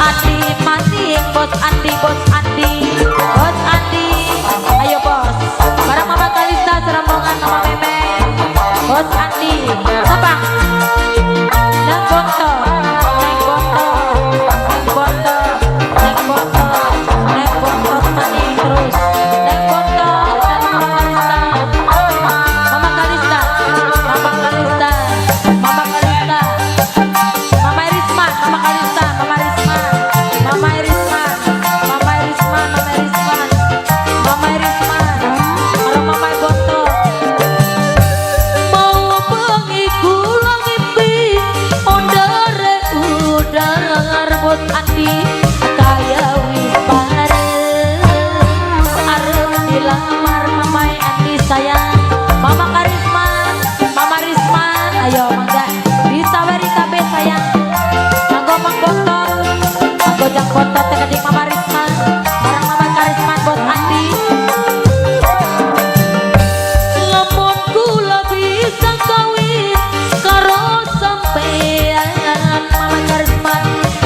Andi maning, Bos Andi, Bos Andi, Bos Andi, ayo bos. Bareng Mama Kalista serombongan Mama Memeng, Bos Andi, tebang. Nang bonto, nang bonto, nang bonto, nang bonto, nang bonto maning terus. Nang bonto, Mama Kalista, Mama Kalista, Mama Kalista, Mama Kalista, Mama Risma, Mama Kalista, Mama Risma, Mama Risma, Mama Risma, Mama Risma, Mama Risma, karo Mama Bonto. Mau bengi kula ngimpi ondare udar Bos Andi kaya wis pareng arep dilamar Mama Andi sayang, Mama Karisma, Mama Risma, ayo mangga disaweri kabeh sayang. Manggo Mang Bontot, manggo Jang Bontot tekedik Mama Risma, bareng Mama Karisma Bos Andi. Lamun kula bisa kawin karo sampean Mama Karisma,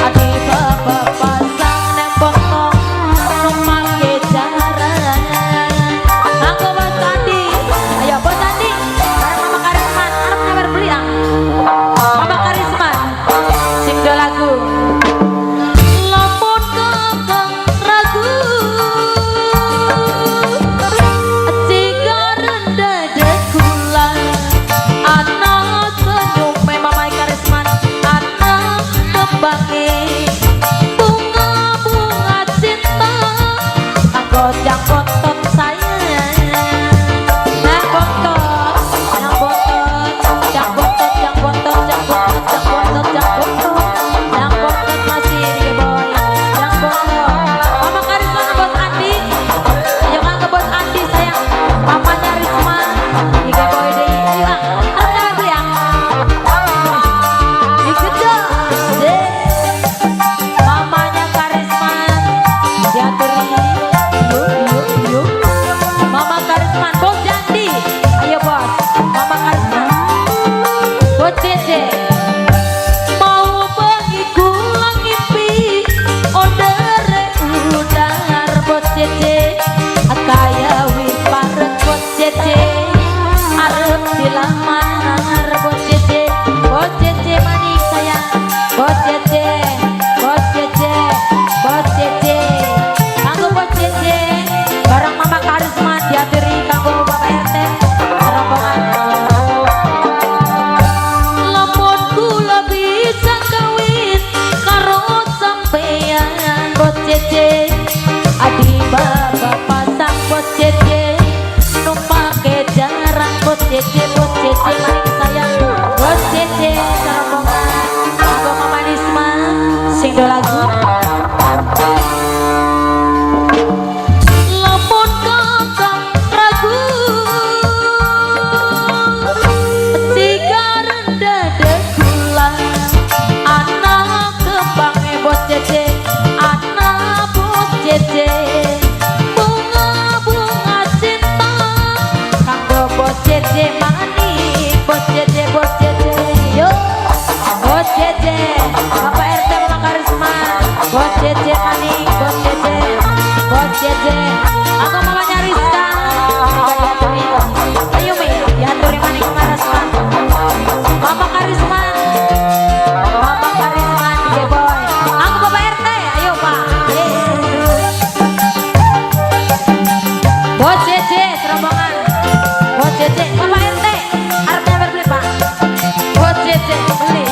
adi bapak pasang nang bonto numake jaran. Aku Bos Andi, ayo Bos Andi bareng Mama Karisma arep nyawer beli ah. Mama Karisma sing do lagu. Lamun kakang ragu cigaren dada kula, anak senyum Mama Karisma, anak kembange bunga-bunga cinta kanggo jang bontot sayang. Nang bontot, jang bontot, jang bontot, jang bontot, jang bontot, jang bontot, jang bontot, jang bontot masih di boy, jang bontot. Mama Karisma sama Bos Andi, ayo kanggo Bos Andi sayang, mamanya Risma, di boy deh, ayo ah, arep nyawer beli ah. Ikut dong, deh. Mamanya Karisma diaturi, yuk yuk yuk. Mama Karisma, Bos Jandi, ayo bos, Mama Karisma, Bos Cece. Mau bengi kula ngimpi ondere udar Bos Cece kaya wis parek Bos Cece arep dilamar Bos Cece, Bos Cece maning sayang, Bos Cece, Bos Cece, Bos Cece, kanggo Bos Cece bareng Mama Karisma diaturi kanggo Bapak RT rombongan. Lamun kula bisa kawin karo sampean Bos Cece, adi bapak pasang Bos Cece numpake jaran Bos Cece, Bos Cece maning sayang, Bos Cece rombongan kanggo Mama Risma sing do lagu. Lamun kakang ragu cigaren dada kula, anak kembange Bos Cece, anak Bos Cece bunga-bunga cinta kanggo Bos Cece maning, Bos Cece, Bos Cece, yo Bos Cece, Bapak RT Mama Karisma, Bos Cece maning, Bos Cece, Bos Cece, aku mamanya Rizka, juga diaturi, ayo Mi, diaturi maning Mama Karisma, Mama Karisma, Mama Karisma, DJ Boy, aku Bapak RT, ayo Pak, Bos Cece, serombongan, Bos Cece, Bapak RT, arep nyawer beli Pak, Bos Cece, beli.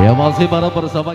Ayo masih bareng bersama